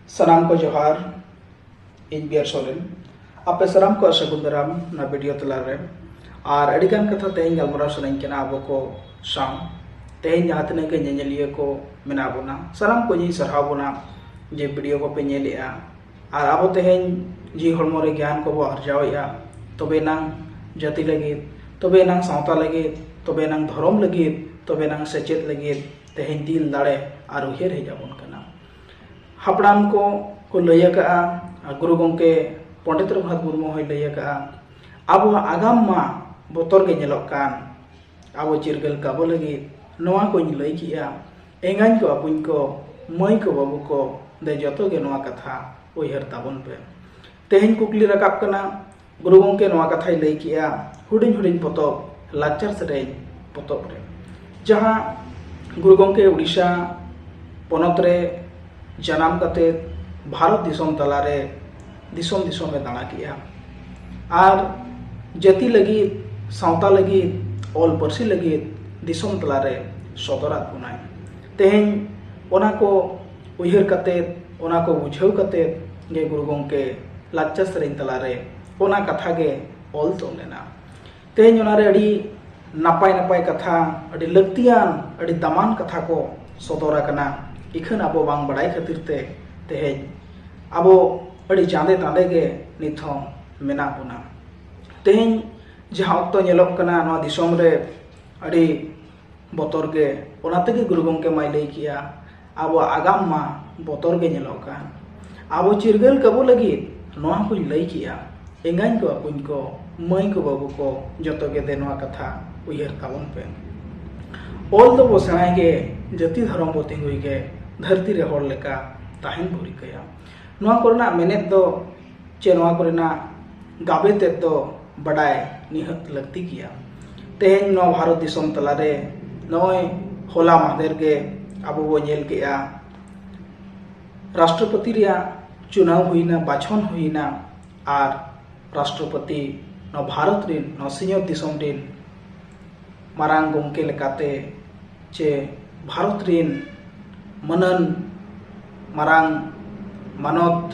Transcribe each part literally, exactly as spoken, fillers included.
ᱥᱟᱱᱟᱢ ᱠᱚ ᱡᱚᱦᱟᱨ᱾ ᱤᱧ ᱵᱤᱭᱟᱨ ᱥᱚᱨᱮᱱ᱾ ᱟᱯᱮ ᱥᱟᱱᱟᱢ ᱠᱚ ᱥᱟᱹᱜᱩᱱ ᱫᱟᱨᱟᱢ ᱱᱚᱣᱟ ᱵᱷᱤᱰᱤᱭᱳ ᱛᱟᱞᱟ ᱨᱮ᱾ ᱟᱨ ᱟᱹᱰᱤ ᱜᱟᱱ ᱠᱟᱛᱷᱟ ᱛᱮᱦᱮᱧ ᱜᱟᱞᱢᱟᱨᱟᱣ ᱥᱟᱱᱟᱧ ᱠᱟᱱᱟ ᱟᱵᱚ ᱠᱚ ᱥᱟᱶ᱾ ᱛᱮᱦᱮᱧ ᱡᱟᱦᱟᱸ ᱛᱤᱱᱟᱹᱜ ᱜᱮ ᱧᱮᱧᱮᱞᱤᱭᱟᱹ ᱠᱚ ᱢᱮᱱᱟᱜ ᱵᱚᱱᱟ, ᱥᱟᱱᱟᱢ ᱠᱚ ᱤᱧ ᱥᱟᱨᱦᱟᱣ ᱵᱚᱱᱟ ᱡᱮ ᱵᱷᱤᱰᱤᱭᱳ ᱠᱚᱯᱮ ᱧᱮᱞᱮᱜᱼᱟ᱾ ᱟᱨ ᱟᱵᱚ ᱛᱮᱦᱮᱧ ᱡᱤᱣᱤ ᱦᱚᱲᱢᱚ ᱨᱮ ᱜᱮᱭᱟᱱ ᱠᱚᱵᱚ ᱟᱨᱡᱟᱣᱮᱜᱼᱟ, ᱛᱚᱵᱮ ᱮᱱᱟᱝ ᱡᱟᱹᱛᱤ ᱞᱟᱹᱜᱤᱫ, ᱛᱚᱵᱮ ᱮᱱᱟᱝ ᱥᱟᱶᱛᱟ ᱞᱟᱹᱜᱤᱫ, ᱛᱚᱵᱮ ᱮᱱᱟᱝ ᱫᱷᱚᱨᱚᱢ ᱞᱟᱹᱜᱤᱫ, ᱛᱚᱵᱮ ᱮᱱᱟᱝ ᱥᱮᱪᱮᱫ ᱞᱟᱹᱜᱤᱫ ᱛᱮᱦᱮᱧ ᱫᱤᱞ ᱫᱟᱲᱮ ᱟᱨ ᱩᱭᱦᱟᱹᱨ ᱦᱮᱡ ᱟᱵᱚᱱ ᱠᱟᱱᱟ᱾ ᱦᱟᱯᱲᱟᱢ ᱠᱚ ᱠᱚ ᱞᱟᱹᱭ ᱟᱠᱟᱫᱼᱟ, ᱟᱨ ᱜᱩᱨᱩ ᱜᱚᱢᱠᱮ ᱯᱚᱱᱰᱤᱛ ᱨᱚᱜᱷᱩᱱᱟᱛᱷ ᱢᱩᱨᱢᱩ ᱦᱚᱸᱭ ᱞᱟᱹᱭ ᱟᱠᱟᱫᱼᱟ, ᱟᱵᱚᱣᱟᱜ ᱟᱜᱟᱢ ᱢᱟ ᱵᱚᱛᱚᱨ ᱜᱮ ᱧᱮᱞᱚᱜ ᱠᱟᱱ᱾ ᱟᱵᱚ ᱪᱤᱨᱜᱟᱹᱞ ᱠᱟᱵᱚ ᱞᱟᱹᱜᱤᱫ ᱱᱚᱣᱟ ᱠᱚᱧ ᱞᱟᱹᱭ ᱠᱮᱜᱼᱟ᱾ ᱮᱸᱜᱟᱧ ᱠᱚ, ᱟᱹᱯᱩᱧ ᱠᱚ, ᱢᱟᱹᱭ ᱠᱚ, ᱵᱟᱹᱵᱩ ᱠᱚ, ᱫᱮ ᱡᱚᱛᱚ ᱜᱮ ᱱᱚᱣᱟ ᱠᱟᱛᱷᱟ ᱩᱭᱦᱟᱹᱨ ᱛᱟᱵᱚᱱ ᱯᱮ᱾ ᱛᱮᱦᱮᱧ ᱠᱩᱠᱞᱤ ᱨᱟᱠᱟᱵ ᱠᱟᱱᱟ, ᱜᱩᱨᱩ ᱜᱚᱢᱠᱮ ᱱᱚᱣᱟ ᱠᱟᱛᱷᱟᱭ ᱞᱟᱹᱭ ᱠᱮᱜᱼᱟ ᱦᱩᱰᱤᱧ ᱦᱩᱰᱤᱧ ᱯᱚᱛᱚᱵ, ᱞᱟᱠᱪᱟᱨ ᱥᱮᱨᱮᱧ ᱯᱚᱛᱚᱵ ᱨᱮ, ᱡᱟᱦᱟᱸ ᱜᱩᱨᱩ ᱜᱚᱢᱠᱮ ᱩᱲᱤᱥᱥᱟ ᱯᱚᱱᱚᱛ ᱨᱮ ᱡᱟᱱᱟᱢ ᱠᱟᱛᱮ ᱵᱷᱟᱨᱚᱛ ᱫᱤᱥᱚᱢ ᱛᱟᱞᱟᱨᱮ ᱫᱤᱥᱚᱢ ᱫᱤᱥᱚᱢ ᱮ ᱫᱟᱬᱟ ᱠᱮᱜᱼᱟ ᱟᱨ ᱡᱟᱹᱛᱤ ᱞᱟᱹᱜᱤᱫ, ᱥᱟᱶᱛᱟ ᱞᱟᱹᱜᱤᱫ, ᱚᱞ ᱯᱟᱹᱨᱥᱤ ᱞᱟᱹᱜᱤᱫ ᱫᱤᱥᱚᱢ ᱛᱟᱞᱟᱨᱮ ᱥᱚᱫᱚᱨᱟᱫ ᱵᱚᱱᱟᱭ᱾ ᱛᱮᱦᱮᱧ ᱚᱱᱟ ᱠᱚ ᱩᱭᱦᱟᱹᱨ ᱠᱟᱛᱮ, ᱚᱱᱟ ᱠᱚ ᱵᱩᱡᱷᱟᱹᱣ ᱠᱟᱛᱮ ᱜᱮ ᱜᱩᱨᱩ ᱜᱚᱢᱠᱮ ᱞᱟᱠᱪᱟᱨ ᱥᱮᱨᱮᱧ ᱛᱟᱞᱟᱨᱮ ᱚᱱᱟ ᱠᱟᱛᱷᱟ ᱜᱮ ᱚᱞ ᱛᱚᱞ ᱞᱮᱱᱟ᱾ ᱛᱮᱦᱮᱧ ᱚᱱᱟᱨᱮ ᱟᱹᱰᱤ ᱱᱟᱯᱟᱭ ᱱᱟᱯᱟᱭ ᱠᱟᱛᱷᱟ, ᱟᱹᱰᱤ ᱞᱟᱹᱠᱛᱤᱭᱟᱱ, ᱟᱹᱰᱤ ᱫᱟᱢᱟᱱ ᱠᱟᱛᱷᱟ ᱠᱚ ᱥᱚᱫᱚᱨ ᱟᱠᱟᱱᱟ᱾ ᱤᱠᱷᱟᱹᱱ ᱟᱵᱚ ᱵᱟᱝ ᱵᱟᱲᱟᱭ ᱠᱷᱟᱹᱛᱤᱨ ᱛᱮ ᱛᱮᱦᱮᱧ ᱟᱵᱚ ᱟᱹᱰᱤ ᱪᱟᱸᱫᱮ ᱛᱟᱸᱫᱮ ᱜᱮ ᱱᱤᱛ ᱦᱚᱸ ᱢᱮᱱᱟᱜ ᱵᱚᱱᱟ᱾ ᱛᱮᱦᱮᱧ ᱡᱟᱦᱟᱸ ᱚᱠᱛᱚ ᱧᱮᱞᱚᱜ ᱠᱟᱱᱟ, ᱱᱚᱣᱟ ᱫᱤᱥᱚᱢ ᱨᱮ ᱟᱹᱰᱤ ᱵᱚᱛᱚᱨ ᱜᱮ᱾ ᱚᱱᱟ ᱛᱮᱜᱮ ᱜᱩᱨᱩ ᱜᱚᱢᱠᱮ ᱢᱟᱭ ᱞᱟᱹᱭ ᱠᱮᱜᱼᱟ, ᱟᱵᱚᱣᱟᱜ ᱟᱜᱟᱢ ᱢᱟ ᱵᱚᱛᱚᱨ ᱜᱮ ᱧᱮᱞᱚᱜ ᱠᱟᱱ᱾ ᱟᱵᱚ ᱪᱤᱨᱜᱟᱹᱞ ᱠᱟᱵᱚ ᱞᱟᱹᱜᱤᱫ ᱱᱚᱣᱟ ᱠᱚᱧ ᱞᱟᱹᱭ ᱠᱮᱜᱼᱟ, ᱮᱸᱜᱟᱧ ᱠᱚ, ᱟᱹᱯᱩᱧ ᱠᱚ, ᱢᱟᱹᱭ ᱠᱚ, ᱵᱟᱹᱵᱩ ᱠᱚ, ᱡᱚᱛᱚ ᱜᱮ ᱫᱮ ᱱᱚᱣᱟ ᱠᱟᱛᱷᱟ ᱩᱭᱦᱟᱹᱨ ᱛᱟᱵᱚᱱ ᱯᱮ᱾ ᱚᱞ ᱫᱚᱵᱚ ᱥᱮᱬᱟᱭ ᱜᱮ, ᱡᱟᱹᱛᱤ ᱫᱷᱚᱨᱚᱢ ᱵᱚ ᱛᱤᱸᱜᱩᱭ ᱜᱮ, ᱫᱷᱟᱹᱨᱛᱤ ᱨᱮ ᱦᱚᱲ ᱞᱮᱠᱟ ᱛᱟᱦᱮᱱ ᱵᱚ ᱨᱤᱠᱟᱹᱭᱟ᱾ ᱱᱚᱣᱟ ᱠᱚᱨᱮᱱᱟᱜ ᱢᱮᱱᱮᱛ ᱫᱚ ᱪᱮ ᱱᱚᱣᱟ ᱠᱚᱨᱮᱱᱟᱜ ᱜᱟᱵᱮ ᱛᱮᱫ ᱫᱚ ᱵᱟᱰᱟᱭ ᱱᱤᱦᱟᱹᱛ ᱞᱟᱹᱠᱛᱤ ᱜᱮᱭᱟ᱾ ᱛᱮᱦᱮᱧ ᱱᱚᱣᱟ ᱵᱷᱟᱨᱚᱛ ᱫᱤᱥᱚᱢ ᱛᱟᱞᱟᱨᱮ ᱱᱚᱜᱼᱚᱭ ᱦᱚᱞᱟ ᱢᱟᱦᱫᱮᱨ ᱜᱮ ᱟᱵᱚ ᱵᱚ ᱧᱮᱞ ᱠᱮᱜᱼᱟ, ᱨᱟᱥᱴᱨᱚᱯᱚᱛᱤ ᱨᱮᱭᱟᱜ ᱪᱩᱱᱟᱣ ᱦᱩᱭᱱᱟ, ᱵᱟᱪᱷᱚᱱ ᱦᱩᱭᱱᱟ, ᱟᱨ ᱨᱟᱥᱴᱨᱚᱯᱚᱛᱤ ᱱᱚᱣᱟ ᱵᱷᱟᱨᱚᱛ ᱨᱤᱱ, ᱱᱚᱣᱟ ᱥᱤᱧᱚᱛ ᱫᱤᱥᱚᱢ ᱨᱤᱱ ᱢᱟᱨᱟᱝ ᱜᱚᱢᱠᱮ ᱞᱮᱠᱟᱛᱮ ᱪᱮ ᱵᱷᱟᱨᱚᱛ ᱨᱤᱱ ᱢᱟᱹᱱᱟᱱ ᱢᱟᱨᱟᱝ ᱢᱟᱱᱚᱛ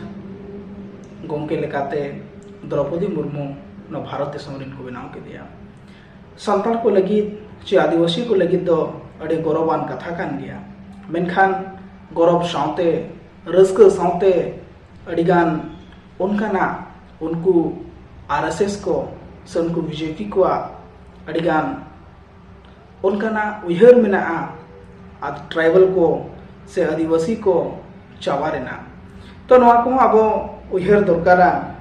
ᱜᱚᱢᱠᱮ ᱞᱮᱠᱟᱛᱮ ᱫᱨᱚᱯᱚᱫᱤ ᱢᱩᱨᱢᱩ ᱱᱚᱣᱟ ᱵᱷᱟᱨᱚᱛ ᱫᱤᱥᱚᱢ ᱨᱮᱱ ᱠᱚ ᱵᱮᱱᱟᱣ ᱠᱮᱫᱮᱭᱟ᱾ ᱥᱟᱱᱛᱟᱲ ᱠᱚ ᱞᱟᱹᱜᱤᱫ ᱪᱮ ᱟᱹᱫᱤᱵᱟᱹᱥᱤ ᱠᱚ ᱞᱟᱹᱜᱤᱫ ᱫᱚ ᱟᱹᱰᱤ ᱜᱚᱨᱚᱵᱟᱱ ᱠᱟᱛᱷᱟ ᱠᱟᱱ ᱜᱮᱭᱟ᱾ ᱢᱮᱱᱠᱷᱟᱱ ᱜᱚᱨᱚᱵ ᱥᱟᱶᱛᱮ, ᱨᱟᱹᱥᱠᱟᱹ ᱥᱟᱶᱛᱮ ᱟᱹᱰᱤᱜᱟᱱ ᱚᱱᱠᱟᱱᱟᱜ ᱩᱱᱠᱩ ᱟᱨ ᱮᱥ ᱮᱥ ᱠᱚ ᱥᱮ ᱩᱱᱠᱩ ᱵᱤ ᱡᱮ ᱯᱤ ᱠᱚᱣᱟᱜ ᱟᱹᱰᱤᱜᱟᱱ ᱚᱱᱠᱟᱱᱟᱜ ᱩᱭᱦᱟᱹᱨ ᱢᱮᱱᱟᱜᱼᱟ, ᱟᱨ ᱴᱨᱟᱭᱵᱟᱞ ᱠᱚ ᱥᱮ ᱟᱹᱫᱤᱵᱟᱹᱥᱤ ᱠᱚ ᱪᱟᱵᱟ ᱨᱮᱱᱟᱜ᱾ ᱛᱚ, ᱱᱚᱣᱟ ᱠᱚᱦᱚᱸ ᱟᱵᱚ ᱩᱭᱦᱟᱹᱨ ᱫᱚᱨᱠᱟᱨᱟ᱾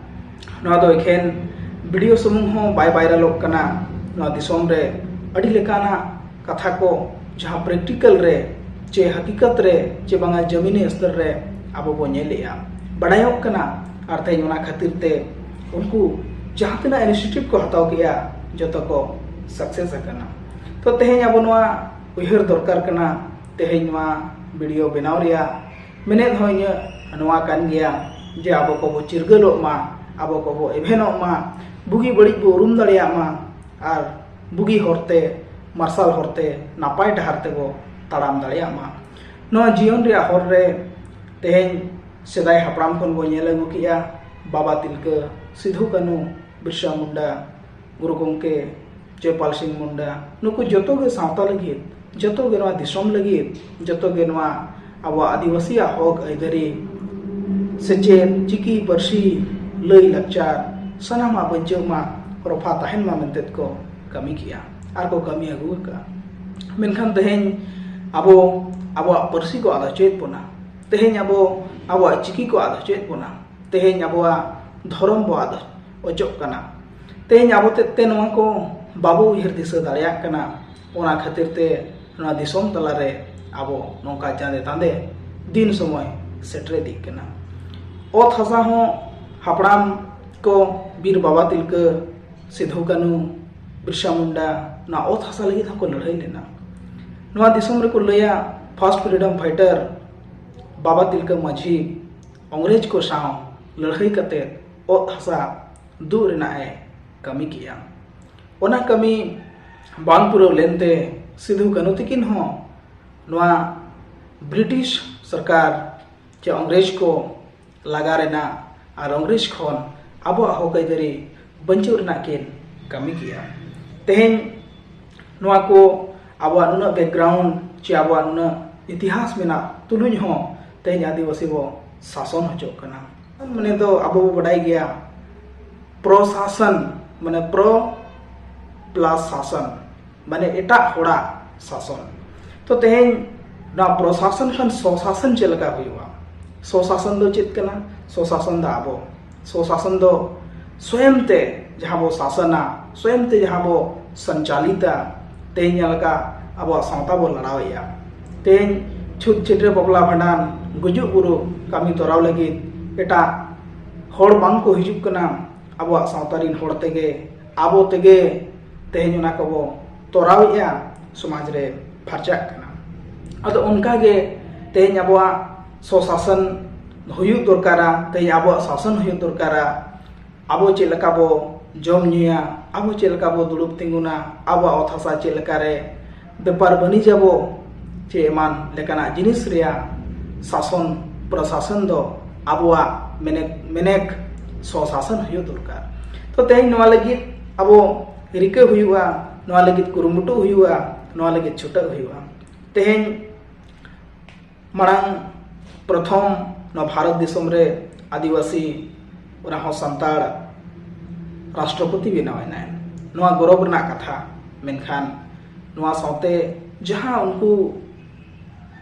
ᱱᱚᱣᱟ ᱫᱚ ᱮᱠᱷᱮᱱ ᱵᱷᱤᱰᱤᱭᱳ ᱥᱩᱢᱩᱝ ᱦᱚᱸ ᱵᱟᱭ ᱵᱷᱟᱭᱨᱟᱞᱚᱜ ᱠᱟᱱᱟ᱾ ᱱᱚᱣᱟ ᱫᱤᱥᱚᱢ ᱨᱮ ᱟᱹᱰᱤ ᱞᱮᱠᱟᱱᱟᱜ ᱠᱟᱛᱷᱟ ᱠᱚ ᱡᱟᱦᱟᱸ ᱯᱨᱮᱠᱴᱤᱠᱟᱞ ᱨᱮ ᱪᱮ ᱦᱟᱹᱠᱤᱠᱟᱛ ᱨᱮ ᱪᱮ ᱵᱟᱝᱟ ᱡᱟᱹᱢᱤᱱᱤ ᱥᱛᱚᱨ ᱨᱮ ᱟᱵᱚ ᱵᱚ ᱧᱮᱞᱮᱜᱼᱟ, ᱵᱟᱰᱟᱭᱚᱜ ᱠᱟᱱᱟ᱾ ᱟᱨ ᱛᱮᱦᱮᱧ ᱚᱱᱟ ᱠᱷᱟᱹᱛᱤᱨ ᱛᱮ ᱩᱱᱠᱩ ᱡᱟᱦᱟᱸ ᱛᱤᱱᱟᱹᱜ ᱤᱱᱤᱥᱤᱭᱮᱴᱤᱵᱷ ᱠᱚ ᱦᱟᱛᱟᱣ ᱠᱮᱜᱼᱟ, ᱡᱚᱛᱚ ᱠᱚ ᱥᱟᱠᱥᱮᱥ ᱟᱠᱟᱱᱟ᱾ ᱛᱚ, ᱛᱮᱦᱮᱧ ᱟᱵᱚ ᱱᱚᱣᱟ ᱩᱭᱦᱟᱹᱨ ᱫᱚᱨᱠᱟᱨ ᱠᱟᱱᱟ᱾ ᱛᱮᱦᱮᱧ ᱱᱚᱣᱟ ᱵᱷᱤᱰᱤᱭᱳ ᱵᱮᱱᱟᱣ ᱨᱮᱭᱟᱜ ᱢᱮᱱᱮᱫ ᱦᱚᱸ ᱤᱧᱟᱹᱜ ᱱᱚᱣᱟ ᱠᱟᱱ ᱜᱮᱭᱟ ᱡᱮ ᱟᱵᱚ ᱠᱚᱵᱚ ᱪᱤᱨᱜᱟᱹᱞᱚᱜ ᱢᱟ, ᱟᱵᱚ ᱠᱚᱵᱚ ᱮᱵᱷᱮᱱᱚᱜ ᱢᱟ, ᱵᱩᱜᱤ ᱵᱟᱹᱲᱤᱡ ᱵᱚ ᱩᱨᱩᱢ ᱫᱟᱲᱮᱭᱟᱜ ᱢᱟ, ᱟᱨ ᱵᱩᱜᱤ ᱦᱚᱨᱛᱮ, ᱢᱟᱨᱥᱟᱞ ᱦᱚᱨᱛᱮ, ᱱᱟᱯᱟᱭ ᱰᱟᱦᱟᱨ ᱛᱮᱵᱚ ᱛᱟᱲᱟᱢ ᱫᱟᱲᱮᱭᱟᱜ ᱢᱟ᱾ ᱱᱚᱣᱟ ᱡᱤᱭᱚᱱ ᱨᱮᱭᱟᱜ ᱦᱚᱨ ᱨᱮ ᱛᱮᱦᱮᱧ ᱥᱮᱫᱟᱭ ᱦᱟᱯᱲᱟᱢ ᱠᱷᱚᱱ ᱵᱚ ᱧᱮᱞ ᱟᱹᱜᱩ ᱠᱮᱜᱼᱟ, ᱵᱟᱵᱟ ᱛᱤᱞᱠᱟᱹ, ᱥᱤᱫᱷᱩ ᱠᱟᱹᱱᱦᱩ, ᱵᱤᱨᱥᱟ ᱢᱩᱱᱰᱟ, ᱜᱩᱨᱩ ᱜᱚᱢᱠᱮ ᱡᱚᱭᱯᱟᱞ ᱥᱤᱝ ᱢᱩᱱᱰᱟ, ᱱᱩᱠᱩ ᱡᱚᱛᱚ ᱜᱮ ᱥᱟᱶᱛᱟ ᱞᱟᱹᱜᱤᱫ, ᱡᱚᱛᱚ ᱜᱮ ᱱᱚᱣᱟ ᱫᱤᱥᱚᱢ ᱞᱟᱹᱜᱤᱫ, ᱡᱚᱛᱚ ᱜᱮ ᱱᱚᱣᱟ ᱟᱵᱚᱣᱟᱜ ᱟᱹᱫᱤᱵᱟᱹᱥᱤᱭᱟᱜ ᱦᱚᱠ ᱟᱹᱭᱫᱟᱹᱨᱤ, ᱥᱮᱪᱮᱫ, ᱪᱤᱠᱤ ᱯᱟᱹᱨᱥᱤ, ᱞᱟᱹᱭ ᱞᱟᱠᱪᱟᱨ, ᱥᱟᱱᱟᱢᱟᱜ ᱵᱟᱧᱪᱟᱣ ᱢᱟ, ᱨᱚᱯᱷᱟ ᱛᱟᱦᱮᱱ ᱢᱟ ᱢᱮᱱᱛᱮ ᱠᱚ ᱠᱟᱹᱢᱤ ᱠᱮᱜᱼᱟ ᱟᱨ ᱠᱚ ᱠᱟᱹᱢᱤ ᱟᱹᱜᱩ ᱟᱠᱟᱫᱼᱟ᱾ ᱢᱮᱱᱠᱷᱟᱱ ᱛᱮᱦᱮᱧ ᱟᱵᱚ ᱟᱵᱚᱣᱟᱜ ᱯᱟᱹᱨᱥᱤ ᱠᱚ ᱟᱫ ᱦᱚᱪᱚᱭᱮᱫ ᱵᱚᱱᱟ, ᱛᱮᱦᱮᱧ ᱟᱵᱚ ᱟᱵᱚᱣᱟᱜ ᱪᱤᱠᱤ ᱠᱚ ᱟᱫ ᱦᱚᱪᱚᱭᱮᱫ ᱵᱚᱱᱟ, ᱛᱮᱦᱮᱧ ᱟᱵᱚᱣᱟᱜ ᱫᱷᱚᱨᱚᱢ ᱵᱚ ᱟᱫ ᱚᱪᱚᱜ ᱠᱟᱱᱟ᱾ ᱛᱮᱦᱮᱧ ᱟᱵᱚ ᱛᱮᱫ ᱛᱮ ᱱᱚᱣᱟ ᱠᱚ ᱵᱟᱵᱚ ᱩᱭᱦᱟᱹᱨ ᱫᱤᱥᱟᱹ ᱫᱟᱲᱮᱭᱟᱜ ᱠᱟᱱᱟ᱾ ᱚᱱᱟ ᱠᱷᱟᱹᱛᱤᱨ ᱛᱮ ᱱᱚᱣᱟ ᱫᱤᱥᱚᱢ ᱛᱟᱞᱟᱨᱮ ᱟᱵᱚ ᱱᱚᱝᱠᱟ ᱡᱟᱸᱫᱮ ᱛᱟᱸᱫᱮ ᱫᱤᱱ ᱥᱚᱢᱚᱭ ᱥᱮᱴᱮᱨ ᱤᱫᱤᱜ ᱠᱟᱱᱟ᱾ ᱚᱛ ᱦᱟᱥᱟ ᱦᱚᱸ ᱦᱟᱯᱲᱟᱢ ᱠᱚ, ᱵᱤᱨ ᱵᱟᱵᱟ ᱛᱤᱞᱠᱟᱹ, ᱥᱤᱫᱷᱩ ᱠᱟᱹᱱᱦᱩ, ᱵᱤᱨᱥᱟ ᱢᱩᱱᱰᱟ, ᱱᱚᱣᱟ ᱚᱛ ᱦᱟᱥᱟ ᱞᱟᱹᱜᱤᱫ ᱦᱚᱸᱠᱚ ᱞᱟᱹᱲᱦᱟᱹᱭ ᱞᱮᱱᱟ᱾ ᱱᱚᱣᱟ ᱫᱤᱥᱚᱢ ᱨᱮᱠᱚ ᱞᱟᱹᱭᱟ first freedom fighter ᱵᱟᱵᱟ ᱛᱤᱞᱠᱟᱹ ᱢᱟᱹᱡᱷᱤ ᱤᱝᱨᱮᱡᱽ ᱠᱚ ᱥᱟᱶ ᱞᱟᱹᱲᱦᱟᱹᱭ ᱠᱟᱛᱮ ᱚᱛ ᱦᱟᱥᱟ ᱫᱩᱜ ᱨᱮᱱᱟᱜ ᱮ ᱠᱟᱹᱢᱤ ᱠᱮᱜᱼᱟ᱾ ᱚᱱᱟ ᱠᱟᱹᱢᱤ ᱵᱟᱝ ᱯᱩᱨᱟᱹᱣ ᱞᱮᱱᱛᱮ ᱥᱤᱫᱷᱩ ᱠᱟᱹᱱᱦᱩ ᱛᱤᱠᱤᱱ ᱦᱚᱸ ᱱᱚᱣᱟ ᱵᱨᱤᱴᱤᱥ ᱥᱚᱨᱠᱟᱨ ᱪᱮ ᱤᱝᱨᱮᱡᱽ ᱠᱚ ᱞᱟᱜᱟ ᱨᱮᱱᱟᱜ ᱟᱨ ᱤᱝᱨᱮᱡᱽ ᱠᱷᱚᱱ ᱟᱵᱚᱣᱟᱜ ᱦᱚᱠ ᱟᱹᱭᱫᱟᱹᱨᱤ ᱵᱟᱹᱧᱪᱟᱹᱣ ᱨᱮᱱᱟᱜ ᱠᱤᱱ ᱠᱟᱹᱢᱤ ᱠᱮᱜᱼᱟ᱾ ᱛᱮᱦᱮᱧ ᱱᱚᱣᱟ ᱠᱚ ᱟᱵᱚᱣᱟᱜ ᱱᱩᱱᱟᱹᱜ background ᱪᱮ ᱟᱵᱚᱣᱟᱜ ᱱᱩᱱᱟᱹᱜ ᱤᱛᱤᱦᱟᱥ ᱢᱮᱱᱟᱜ ᱛᱩᱞᱩᱡ ᱦᱚᱸ ᱛᱮᱦᱮᱧ ᱟᱹᱫᱤᱵᱟᱹᱥᱤ ᱵᱚ ᱥᱟᱥᱚᱱ ᱦᱚᱪᱚᱜ ᱠᱟᱱᱟ᱾ ᱢᱟᱱᱮ ᱫᱚ ᱟᱵᱚ ᱵᱚ ᱵᱟᱰᱟᱭ ᱜᱮᱭᱟ, ᱯᱨᱚᱥᱟᱥᱚᱱ ᱢᱟᱱᱮ pro plus ᱥᱟᱥᱚᱱ, ᱢᱟᱱᱮ ᱮᱴᱟᱜ ᱦᱚᱲᱟᱜ ᱥᱟᱥᱚᱱ᱾ ᱛᱚ ᱛᱮᱦᱮᱧ ᱱᱚᱣᱟ ᱯᱨᱚᱥᱟᱥᱚᱱ ᱠᱷᱚᱱ ᱥᱚᱥᱟᱥᱚᱱ ᱪᱮᱫ ᱞᱮᱠᱟ ᱦᱩᱭᱩᱜᱼᱟ? ᱥᱚᱥᱟᱥᱚᱱ ᱫᱚ ᱪᱮᱫ ᱠᱟᱱᱟ? ᱥᱚᱥᱟᱥᱚᱱ ᱫᱚ ᱟᱵᱚ ᱥᱚᱥᱟᱥᱚᱱ ᱫᱚ ᱥᱚᱭᱚᱢ ᱛᱮ ᱡᱟᱦᱟᱸ ᱵᱚ ᱥᱟᱥᱚᱱᱟ, ᱥᱚᱭᱚᱢ ᱛᱮ ᱡᱟᱦᱟᱸ ᱵᱚ ᱥᱚᱧᱪᱟᱞᱤᱛᱟ, ᱛᱮᱦᱮᱧ ᱧᱮᱞ ᱞᱮᱠᱟ ᱟᱵᱚᱣᱟᱜ ᱥᱟᱶᱛᱟ ᱵᱚ ᱞᱟᱲᱟᱣᱮᱫᱼᱟ᱾ ᱛᱮᱦᱮᱧ ᱪᱷᱩᱛ ᱪᱷᱤᱰᱨᱟᱹ ᱵᱟᱯᱞᱟ ᱵᱷᱟᱸᱰᱟᱱ ᱜᱩᱡᱩᱜ ᱵᱩᱨᱩ ᱠᱟᱹᱢᱤ ᱛᱚᱨᱟᱣ ᱞᱟᱹᱜᱤᱫ ᱮᱴᱟᱜ ᱦᱚᱲ ᱵᱟᱝ ᱠᱚ ᱦᱤᱡᱩᱜ ᱠᱟᱱᱟ᱾ ᱟᱵᱚᱣᱟᱜ ᱥᱟᱶᱛᱟ ᱨᱤᱱ ᱦᱚᱲ ᱛᱮᱜᱮ, ᱟᱵᱚ ᱛᱮᱜᱮ ᱛᱮᱦᱮᱧ ᱚᱱᱟ ᱠᱚᱵᱚ ᱛᱚᱨᱟᱣᱮᱫᱼᱟ, ᱥᱚᱢᱟᱡᱽ ᱨᱮ ᱯᱷᱟᱨᱪᱟᱜ ᱠᱟᱱᱟ᱾ ᱟᱫᱚ ᱚᱱᱠᱟ ᱜᱮ ᱛᱮᱦᱮᱧ ᱟᱵᱚᱣᱟᱜ ᱥᱚᱥᱟᱥᱚᱱ ᱦᱩᱭᱩᱜ ᱫᱚᱨᱠᱟᱨᱟ, ᱛᱮᱦᱮᱧ ᱟᱵᱚᱣᱟᱜ ᱥᱟᱥᱚᱱ ᱦᱩᱭᱩᱜ ᱫᱚᱨᱠᱟᱨᱟ᱾ ᱟᱵᱚ ᱪᱮᱫ ᱞᱮᱠᱟ ᱵᱚ ᱡᱚᱢ ᱧᱩᱭᱟ, ᱟᱵᱚ ᱪᱮᱫ ᱞᱮᱠᱟ ᱵᱚ ᱫᱩᱲᱩᱵ ᱛᱤᱸᱜᱩᱱᱟ, ᱟᱵᱚᱣᱟᱜ ᱚᱛ ᱦᱟᱥᱟ ᱪᱮᱫ ᱞᱮᱠᱟ ᱨᱮ ᱵᱮᱯᱟᱨ ᱵᱟᱹᱱᱤᱡᱽ ᱟᱵᱚ, ᱪᱮ ᱮᱢᱟᱱ ᱞᱮᱠᱟᱱᱟᱜ ᱡᱤᱱᱤᱥ ᱨᱮᱭᱟᱜ ᱥᱟᱥᱚᱱ ᱯᱨᱚᱥᱟᱥᱚᱱ ᱫᱚ ᱟᱵᱚᱣᱟᱜ ᱢᱮᱱᱮᱠ ᱢᱮᱱᱮᱠ ᱥᱚᱥᱟᱥᱚᱱ ᱦᱩᱭᱩᱜ ᱫᱚᱨᱠᱟᱨ᱾ ᱛᱚ ᱛᱮᱦᱮᱧ ᱱᱚᱣᱟ ᱞᱟᱹᱜᱤᱫ ᱟᱵᱚ ᱨᱤᱠᱟᱹ ᱦᱩᱭᱩᱜᱼᱟ, ᱱᱚᱣᱟ ᱞᱟᱹᱜᱤᱫ ᱠᱩᱨᱩᱢᱩᱴᱩ ᱦᱩᱭᱩᱜᱼᱟ, ᱱᱚᱣᱟ ᱞᱟᱹᱜᱤᱫ ᱪᱷᱩᱴᱟᱹᱜ ᱦᱩᱭᱩᱜᱼᱟ᱾ ᱛᱮᱦᱮᱧ ᱢᱟᱲᱟᱝ ᱯᱨᱚᱛᱷᱚᱢ ᱱᱚᱣᱟ ᱵᱷᱟᱨᱚᱛ ᱫᱤᱥᱚᱢ ᱨᱮ ᱟᱹᱫᱤᱵᱟᱹᱥᱤ, ᱚᱱᱟ ᱦᱚᱸ ᱥᱟᱱᱛᱟᱲ ᱨᱟᱥᱴᱨᱚᱯᱚᱛᱤ ᱵᱮᱱᱟᱣ ᱮᱱᱟᱭ᱾ ᱱᱚᱣᱟ ᱜᱚᱨᱚᱵᱽ ᱨᱮᱱᱟᱜ ᱠᱟᱛᱷᱟ᱾ ᱢᱮᱱᱠᱷᱟᱱ ᱱᱚᱣᱟ ᱥᱟᱶᱛᱮ ᱡᱟᱦᱟᱸ ᱩᱱᱠᱩ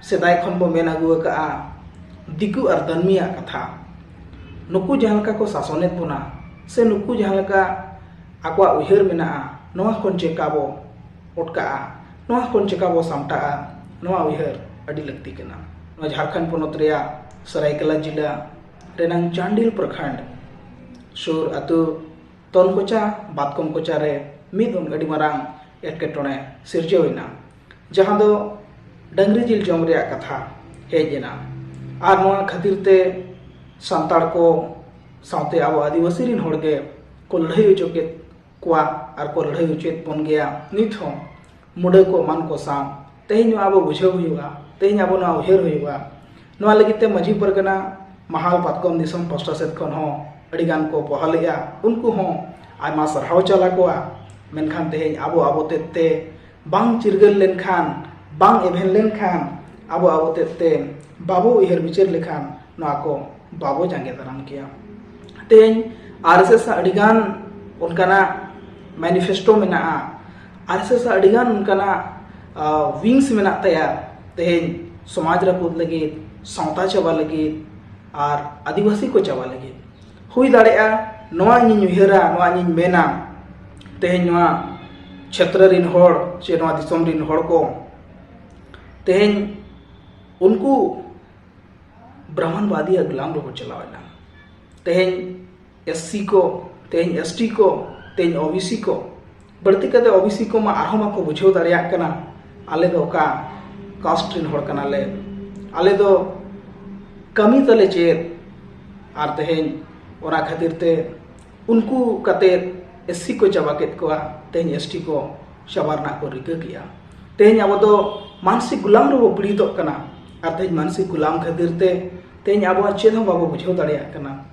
ᱥᱮᱫᱟᱭ ᱠᱷᱚᱱ ᱵᱚ ᱢᱮᱱ ᱟᱹᱜᱩ ᱟᱠᱟᱫᱼᱟ, ᱫᱤᱠᱩ ᱟᱨ ᱫᱟᱹᱱᱢᱤᱭᱟᱜ ᱠᱟᱛᱷᱟ, ᱱᱩᱠᱩ ᱡᱟᱦᱟᱸ ᱞᱮᱠᱟ ᱠᱚ ᱥᱟᱥᱚᱱᱮᱫ ᱵᱚᱱᱟ, ᱥᱮ ᱱᱩᱠᱩ ᱡᱟᱦᱟᱸ ᱞᱮᱠᱟ ᱟᱠᱚᱣᱟᱜ ᱩᱭᱦᱟᱹᱨ ᱢᱮᱱᱟᱜᱼᱟ, ᱱᱚᱣᱟ ᱠᱷᱚᱱ ᱪᱮᱠᱟ ᱵᱚ ᱚᱴᱠᱟᱜᱼᱟ, ᱱᱚᱣᱟ ᱠᱷᱚᱱ ᱪᱮᱠᱟ ᱵᱚ ᱥᱟᱢᱴᱟᱜᱼᱟ, ᱱᱚᱣᱟ ᱩᱭᱦᱟᱹᱨ ᱟᱹᱰᱤ ᱞᱟᱹᱠᱛᱤ ᱠᱟᱱᱟ᱾ ᱱᱚᱣᱟ ᱡᱷᱟᱲᱠᱷᱚᱸᱰ ᱯᱚᱱᱚᱛ ᱨᱮᱭᱟᱜ ᱥᱟᱹᱨᱟᱹᱭᱠᱮᱞᱟ ᱡᱤᱞᱟ ᱨᱮᱱᱟᱝ ᱪᱟᱱᱰᱤᱞ ᱯᱨᱚᱠᱷᱚᱸᱰ ᱥᱩᱨ ᱟᱹᱛᱩ ᱛᱚᱱᱠᱚᱪᱟ ᱵᱟᱛᱠᱚᱢ ᱠᱚᱪᱟ ᱨᱮ ᱢᱤᱫ ᱟᱹᱰᱤ ᱢᱟᱨᱟᱝ ᱮᱴᱠᱮᱴᱚᱬᱮ ᱥᱤᱨᱡᱟᱹᱣ ᱮᱱᱟ, ᱡᱟᱦᱟᱸ ᱫᱚ ᱰᱟᱹᱝᱨᱤ ᱡᱤᱞ ᱡᱚᱢ ᱨᱮᱭᱟᱜ ᱠᱟᱛᱷᱟ ᱦᱮᱡ ᱮᱱᱟ᱾ ᱟᱨ ᱱᱚᱣᱟ ᱠᱷᱟᱹᱛᱤᱨ ᱛᱮ ᱥᱟᱱᱛᱟᱲ ᱠᱚ ᱥᱟᱶᱛᱮ ᱟᱵᱚ ᱟᱹᱫᱤᱵᱟᱹᱥᱤ ᱨᱤᱱ ᱦᱚᱲ ᱜᱮ ᱠᱚ ᱞᱟᱹᱲᱦᱟᱹᱭ ᱦᱚᱪᱚ ᱠᱮᱫ ᱠᱚᱣᱟ ᱟᱨ ᱠᱚ ᱞᱟᱹᱲᱦᱟᱹᱭ ᱦᱚᱪᱚᱭᱮᱫ ᱵᱚᱱ ᱜᱮᱭᱟ ᱱᱤᱛ ᱦᱚᱸ᱾ ᱢᱩᱰᱟᱹ ᱠᱚ ᱮᱢᱟᱱ ᱠᱚ ᱥᱟᱶ ᱛᱮᱦᱮᱧ ᱱᱚᱣᱟ ᱟᱵᱚ ᱵᱩᱡᱷᱟᱹᱣ ᱦᱩᱭᱩᱜᱼᱟ, ᱛᱮᱦᱮᱧ ᱟᱵᱚ ᱱᱚᱣᱟ ᱩᱭᱦᱟᱹᱨ ᱦᱩᱭᱩᱜᱼᱟ᱾ ᱱᱚᱣᱟ ᱞᱟᱹᱜᱤᱫ ᱛᱮ ᱢᱟᱹᱡᱷᱤ ᱯᱟᱨᱜᱟᱱᱟ ᱢᱟᱦᱟᱞ ᱯᱟᱛᱠᱚᱢ ᱫᱤᱥᱚᱢ ᱯᱟᱥᱴᱟ ᱥᱮᱫ ᱠᱷᱚᱱ ᱦᱚᱸ ᱟᱹᱰᱤ ᱜᱟᱱ ᱠᱚ ᱯᱚᱦᱟᱞᱮᱜᱼᱟ, ᱩᱱᱠᱩ ᱦᱚᱸ ᱟᱭᱢᱟ ᱥᱟᱨᱦᱟᱣ ᱪᱟᱞ ᱟᱠᱚᱣᱟ᱾ ᱢᱮᱱᱠᱷᱟᱱ ᱛᱮᱦᱮᱧ ᱟᱵᱚ ᱟᱵᱚ ᱛᱮᱫ ᱛᱮ ᱵᱟᱝ ᱪᱤᱨᱜᱟᱹᱞ ᱞᱮᱱᱠᱷᱟᱱ, ᱵᱟᱝ ᱮᱵᱷᱮᱱ ᱞᱮᱱᱠᱷᱟᱱ, ᱟᱵᱚ ᱟᱵᱚ ᱛᱮᱫ ᱛᱮ ᱵᱟᱵᱚ ᱩᱭᱦᱟᱹᱨ ᱵᱤᱪᱟᱹᱨ ᱞᱮᱠᱷᱟᱱ ᱱᱚᱣᱟ ᱠᱚ ᱵᱟᱵᱚ ᱡᱟᱸᱜᱮ ᱫᱟᱨᱟᱢ ᱠᱮᱭᱟ᱾ ᱛᱮᱦᱮᱧ ᱟᱨ ᱮᱥ ᱮᱥ ᱟᱜ ᱟᱹᱰᱤᱜᱟᱱ ᱚᱱᱠᱟᱱᱟᱜ ᱢᱮᱱᱤᱯᱷᱮᱥᱴᱳ ᱢᱮᱱᱟᱜᱼᱟ, ᱟᱨ ᱮᱥ ᱮᱥ ᱟᱜ ᱟᱹᱰᱤᱜᱟᱱ ᱚᱱᱠᱟᱱᱟᱜ ᱣᱤᱝᱥ ᱢᱮᱱᱟᱜ ᱛᱟᱭᱟ᱾ ᱛᱮᱦᱮᱧ ᱥᱚᱢᱟᱡᱽ ᱨᱟᱹᱯᱩᱫ ᱞᱟᱹᱜᱤᱫ, ᱥᱟᱶᱛᱟ ᱪᱟᱵᱟ ᱞᱟᱹᱜᱤᱫ, ᱟᱨ ᱟᱹᱫᱤᱵᱟᱹᱥᱤ ᱠᱚ ᱪᱟᱵᱟ ᱞᱟᱹᱜᱤᱫ᱾ ᱦᱩᱭ ᱫᱟᱲᱮᱭᱟᱜᱼᱟ, ᱱᱚᱣᱟ ᱤᱧᱤᱧ ᱩᱭᱦᱟᱹᱨᱟ, ᱱᱚᱣᱟ ᱤᱧᱤᱧ ᱢᱮᱱᱟ, ᱛᱮᱦᱮᱧ ᱱᱚᱣᱟ ᱪᱷᱮᱛᱨᱚ ᱨᱤᱱ ᱦᱚᱲ ᱥᱮ ᱱᱚᱣᱟ ᱫᱤᱥᱚᱢ ᱨᱤᱱ ᱦᱚᱲ ᱠᱚ ᱛᱮᱦᱮᱧ ᱩᱱᱠᱩ ᱵᱨᱟᱦᱢᱚᱱᱵᱟᱫᱤᱭᱟᱜ ᱜᱩᱞᱟᱢ ᱨᱮᱠᱚ ᱪᱟᱞᱟᱣ ᱮᱱᱟ᱾ ᱛᱮᱦᱮᱧ ᱮᱥ ᱥᱤ ᱠᱚ, ᱛᱮᱦᱮᱧ ᱮᱥ ᱴᱤ ᱠᱚ, ᱛᱮᱦᱮᱧ ᱳ ᱵᱤ ᱥᱤ ᱠᱚ, ᱵᱟᱹᱲᱛᱤ ᱠᱟᱛᱮ ᱳ ᱵᱤ ᱥᱤ ᱠᱚᱢᱟ ᱟᱨᱦᱚᱸ ᱵᱟᱠᱚ ᱵᱩᱡᱷᱟᱹᱣ ᱫᱟᱲᱮᱭᱟᱜ ᱠᱟᱱᱟ, ᱟᱞᱮ ᱫᱚ ᱚᱠᱟ ᱠᱟᱥᱴ ᱨᱮᱱ ᱦᱚᱲ ᱠᱟᱱᱟᱞᱮ, ᱟᱞᱮ ᱫᱚ ᱠᱟᱹᱢᱤ ᱛᱟᱞᱮ ᱪᱮᱫ? ᱟᱨ ᱛᱮᱦᱮᱧ ᱚᱱᱟ ᱠᱷᱟᱹᱛᱤᱨ ᱛᱮ ᱩᱱᱠᱩ ᱠᱟᱛᱮ ᱮᱥ ᱥᱤ ᱠᱚ ᱪᱟᱵᱟ ᱠᱮᱫ ᱠᱚᱣᱟ, ᱛᱮᱦᱮᱧ ᱮᱥ ᱴᱤ ᱠᱚ ᱪᱟᱵᱟ ᱨᱮᱱᱟᱜ ᱠᱚ ᱨᱤᱠᱟᱹ ᱠᱮᱜᱼᱟ᱾ ᱛᱮᱦᱮᱧ ᱟᱵᱚ ᱫᱚ ᱢᱟᱱᱥᱤᱠ ᱜᱩᱞᱟᱢ ᱨᱮᱵᱚ ᱯᱤᱲᱤᱛᱚᱜ ᱠᱟᱱᱟ, ᱟᱨ ᱛᱮᱦᱮᱧ ᱢᱟᱱᱥᱤᱠ ᱜᱩᱞᱟᱢ ᱠᱷᱟᱹᱛᱤᱨ ᱛᱮ ᱛᱮᱦᱮᱧ ᱟᱵᱚᱣᱟᱜ ᱪᱮᱫ ᱦᱚᱸ ᱵᱟᱵᱚ ᱵᱩᱡᱷᱟᱹᱣ ᱫᱟᱲᱮᱭᱟᱜ ᱠᱟᱱᱟ᱾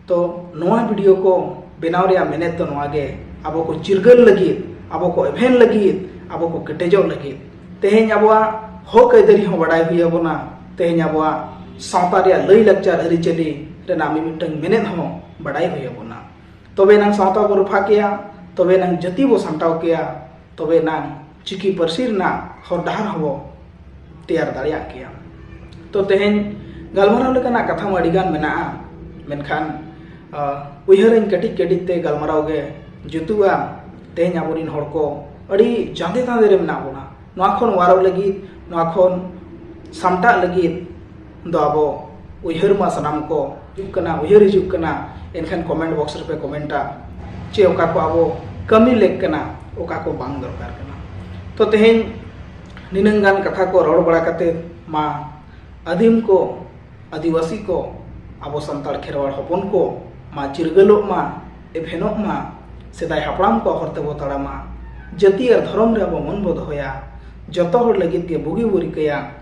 ᱛᱚ ᱱᱚᱣᱟ ᱵᱷᱤᱰᱤᱭᱳ ᱠᱚ ᱵᱮᱱᱟᱣ ᱨᱮᱭᱟᱜ ᱢᱮᱱᱮᱛ ᱫᱚ ᱱᱚᱣᱟ ᱜᱮ, ᱟᱵᱚ ᱠᱚ ᱪᱤᱨᱜᱟᱹᱞ ᱞᱟᱹᱜᱤᱫ, ᱟᱵᱚ ᱠᱚ ᱮᱵᱷᱮᱱ ᱞᱟᱹᱜᱤᱫ, ᱟᱵᱚ ᱠᱚ ᱠᱮᱴᱮᱡᱚᱜ ᱞᱟᱹᱜᱤᱫ᱾ ᱛᱮᱦᱮᱧ ᱟᱵᱚᱣᱟᱜ ᱦᱚᱠ ᱟᱹᱭᱫᱟᱹᱨᱤ ᱦᱚᱸ ᱵᱟᱰᱟᱭ ᱦᱩᱭ ᱟᱵᱚᱱᱟ, ᱛᱮᱦᱮᱧ ᱟᱵᱚᱣᱟᱜ ᱥᱟᱶᱛᱟ ᱨᱮᱭᱟᱜ ᱞᱟᱹᱭ ᱞᱟᱠᱪᱟᱨ ᱟᱹᱨᱤᱪᱟᱹᱞᱤ ᱨᱮᱱᱟᱜ ᱢᱤᱢᱤᱫᱴᱟᱝ ᱢᱮᱱᱮᱛ ᱦᱚᱸ ᱵᱟᱰᱟᱭ ᱦᱩᱭ ᱟᱵᱚᱱᱟ᱾ ᱛᱚᱵᱮ ᱮᱱᱟᱝ ᱥᱟᱶᱛᱟ ᱵᱚ ᱨᱚᱯᱷᱟ ᱠᱮᱭᱟ, ᱛᱚᱵᱮ ᱮᱱᱟᱝ ᱡᱟᱹᱛᱤ ᱵᱚ ᱥᱟᱢᱴᱟᱣ ᱠᱮᱭᱟ, ᱛᱚᱵᱮ ᱮᱱᱟᱝ ᱪᱤᱠᱤ ᱯᱟᱹᱨᱥᱤ ᱨᱮᱱᱟᱜ ᱦᱚᱨ ᱰᱟᱦᱟᱨ ᱦᱚᱸᱵᱚ ᱛᱮᱭᱟᱨ ᱫᱟᱲᱮᱭᱟᱜ ᱠᱮᱭᱟ᱾ ᱛᱚ ᱛᱮᱦᱮᱧ ᱜᱟᱞᱢᱟᱨᱟᱣ ᱞᱮᱠᱟᱱᱟᱜ ᱠᱟᱛᱷᱟ ᱢᱟ ᱟᱹᱰᱤᱜᱟᱱ ᱢᱮᱱᱟᱜᱼᱟ, ᱢᱮᱱᱠᱷᱟᱱ ᱟᱸ, ᱩᱭᱦᱟᱹᱨᱟᱹᱧ ᱠᱟᱹᱴᱤᱡ ᱠᱟᱹᱴᱤᱡ ᱛᱮ ᱜᱟᱞᱢᱟᱨᱟᱣ ᱜᱮ ᱡᱩᱛᱩᱜᱼᱟ᱾ ᱛᱮᱦᱮᱧ ᱟᱵᱚᱨᱮᱱ ᱦᱚᱲ ᱠᱚ ᱟᱹᱰᱤ ᱡᱟᱸᱫᱮ ᱛᱟᱸᱫᱮ ᱨᱮ ᱢᱮᱱᱟᱜ ᱵᱚᱱᱟ᱾ ᱱᱚᱣᱟ ᱠᱷᱚᱱ ᱣᱟᱨᱚᱜ ᱞᱟᱹᱜᱤᱫ, ᱱᱚᱣᱟ ᱠᱷᱚᱱ ᱥᱟᱢᱴᱟᱜ ᱞᱟᱹᱜᱤᱫ ᱫᱚ ᱟᱵᱚ ᱩᱭᱦᱟᱹᱨ ᱢᱟ ᱥᱟᱱᱟᱢ ᱠᱚ ᱦᱤᱡᱩᱜ ᱠᱟᱱᱟ, ᱩᱭᱦᱟᱹᱨ ᱦᱤᱡᱩᱜ ᱠᱟᱱᱟ, ᱮᱱᱠᱷᱟᱱ ᱠᱚᱢᱮᱱᱴ ᱵᱚᱠᱥ ᱨᱮᱯᱮ ᱠᱚᱢᱮᱱᱴᱟ ᱪᱮ ᱚᱠᱟ ᱠᱚ ᱟᱵᱚ ᱠᱟᱹᱢᱤ ᱞᱮᱠ ᱠᱟᱱᱟ, ᱚᱠᱟ ᱠᱚ ᱵᱟᱝ ᱫᱚᱨᱠᱟᱨ ᱠᱟᱱᱟ᱾ ᱛᱚ ᱛᱮᱦᱮᱧ ᱱᱤᱱᱟᱹᱝ ᱜᱟᱱ ᱠᱟᱛᱷᱟ ᱠᱚ ᱨᱚᱲ ᱵᱟᱲᱟ ᱠᱟᱛᱮ ᱢᱟ ᱟᱹᱫᱤᱢ ᱠᱚ, ᱟᱹᱫᱤᱵᱟᱹᱥᱤ ᱠᱚ, ᱟᱵᱚ ᱥᱟᱱᱛᱟᱲ ᱠᱷᱮᱨᱣᱟᱲ ᱦᱚᱯᱚᱱ ᱠᱚ ᱢᱟ ᱪᱤᱨᱜᱟᱹᱞᱚᱜ ᱢᱟ, ᱮᱵᱷᱮᱱᱚᱜ ᱢᱟ, ᱥᱮᱫᱟᱭ ᱦᱟᱯᱲᱟᱢ ᱠᱚᱣᱟᱜ ᱦᱚᱨ ᱛᱮᱵᱚ ᱛᱟᱲᱟᱢᱟ, ᱡᱟᱹᱛᱤ ᱟᱨ ᱫᱷᱚᱨᱚᱢ ᱨᱮ ᱟᱵᱚ ᱢᱚᱱ ᱵᱚ ᱫᱚᱦᱚᱭᱟ, ᱡᱚᱛᱚ ᱦᱚᱲ ᱞᱟᱹᱜᱤᱫ ᱜᱮ ᱵᱩᱜᱤ ᱵᱚ ᱨᱤᱠᱟᱹᱭᱟ,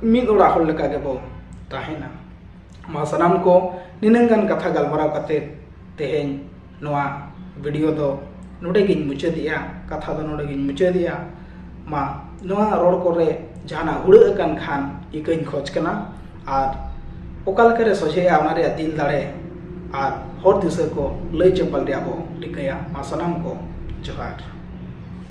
ᱢᱤᱫ ᱚᱲᱟᱜ ᱦᱚᱲ ᱞᱮᱠᱟ ᱜᱮᱵᱚ ᱛᱟᱦᱮᱱᱟ᱾ ᱢᱟ ᱥᱟᱱᱟᱢ ᱠᱚ, ᱱᱤᱱᱟᱹᱝ ᱜᱟᱱ ᱠᱟᱛᱷᱟ ᱜᱟᱞᱢᱟᱨᱟᱣ ᱠᱟᱛᱮ ᱛᱮᱦᱮᱧ ᱱᱚᱣᱟ ᱵᱷᱤᱰᱤᱭᱳ ᱫᱚ ᱱᱚᱰᱮ ᱜᱤᱧ ᱢᱩᱪᱟᱹᱫᱮᱜᱼᱟ᱾ ᱠᱟᱛᱷᱟ ᱫᱚ ᱱᱚᱰᱮ ᱜᱤᱧ ᱢᱩᱪᱟᱹᱫᱮᱜᱼᱟ᱾ ᱢᱟ, ᱱᱚᱣᱟ ᱨᱚᱲ ᱠᱚᱨᱮ ᱡᱟᱦᱟᱱᱟᱜ ᱦᱩᱲᱟᱹᱜ ᱟᱠᱟᱱ ᱠᱷᱟᱱ ᱤᱠᱟᱹᱧ ᱠᱷᱚᱡᱽ ᱠᱟᱱᱟ, ᱟᱨ ᱚᱠᱟ ᱞᱮᱠᱟᱨᱮ ᱥᱚᱡᱷᱮᱜᱼᱟ ᱚᱱᱟ ᱨᱮᱭᱟᱜ ᱫᱤᱞ ᱫᱟᱲᱮ ᱟᱨ ᱦᱚᱨ ᱫᱤᱥᱟᱹ ᱠᱚ ᱞᱟᱹᱭ ᱪᱟᱯᱟᱞ ᱨᱮᱭᱟᱜ ᱵᱚ ᱨᱤᱠᱟᱹᱭᱟ᱾ ᱢᱟ ᱥᱟᱱᱟᱢ ᱠᱚ ᱡᱚᱦᱟᱨ᱾